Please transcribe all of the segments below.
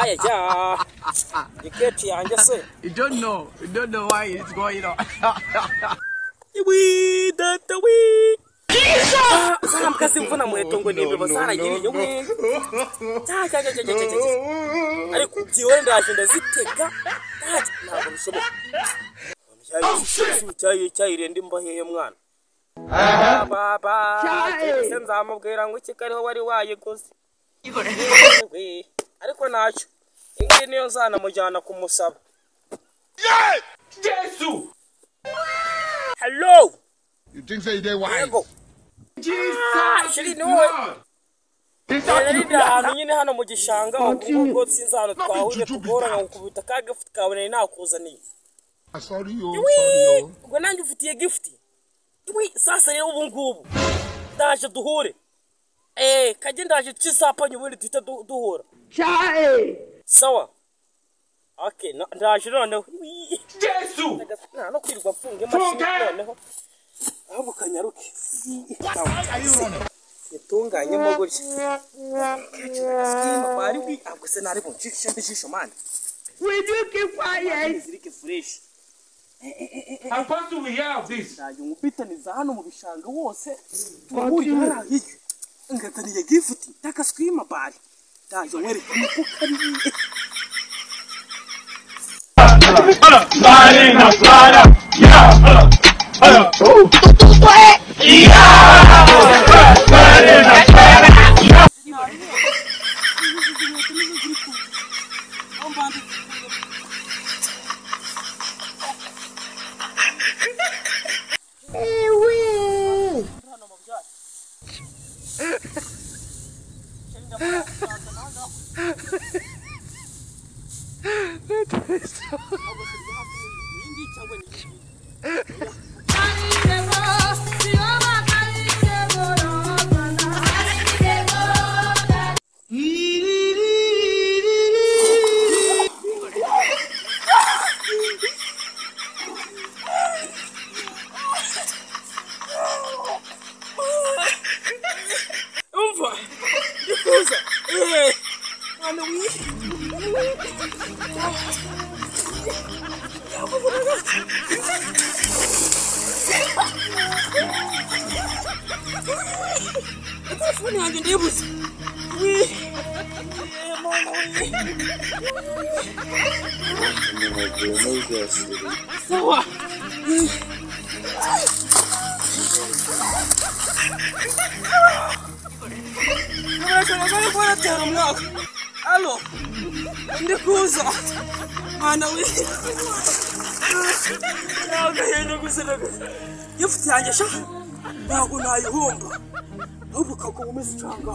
Aya ya. Iketi yanjye se. You don't know. You don't know why it's going on. Iwi data wi. Zara mvuna muheto ngo nibe bazaragiriye we. Cya cya cya cya cya. Ariko byiwe ndaje ndazitega. Ntabwo bishoboka. Cyayi cyayi ndi mbahehe mwana. Baba se nzamubwira ngo iki kariho wari wayiguze. Ariko ntacyo. Ingi niyo nzanamujyana kumusaba. Jesu. Hello. You think say they wise? Jesus. No. Ahantu nyine hano mu gishanga ubwo sinzi ahantu twahuje tugorana gukubita ka gift kabone nakuzaniye. Sorry yo, sorry yo. Ubwo nanjye ufitiye gift. Iwi sasa rero ubu ngubu ndaje duhure. Kajye ndaje cisapanye ubundi duhita duhura. Chae. Sawa. Okay, ndaje noneho. Jesu. No kwirirwa mfunga imashini noneho. Ahubwo kanyaruke. Nitunganyemo gutya. Bari wi ahubwo se nari buncishe ndijisho man. Will you keep quiet? Zirike fresh. Apostle, we hear of this. Ndaje ngupitaniza hano mu bishanga wose. Tuhurira hariya. Ngataniye gift takaswima bari. Ndaje nkwereke uko kari. Umva ndikuza mwana wi telefone yanjye ndibuze sawa. Alo, ndikuza mwana we nagahinda gusa gift yanjye sha ntabwo nayihomba ahubwo kagoma umeze ucanga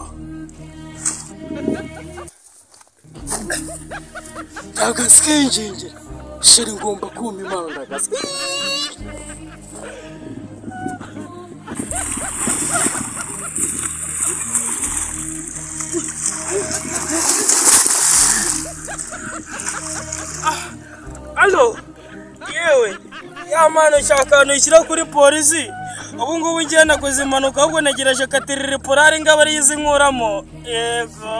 ndagasingingira sheri ngomba kuma impano ndagasi. Alo, yewe ya mano shaka nushyira kuri polisi ubu ngubu ngiye nakoze impanuka ahubwo ntegereje katiriri polari ngaba ariyo izinkuramo yego.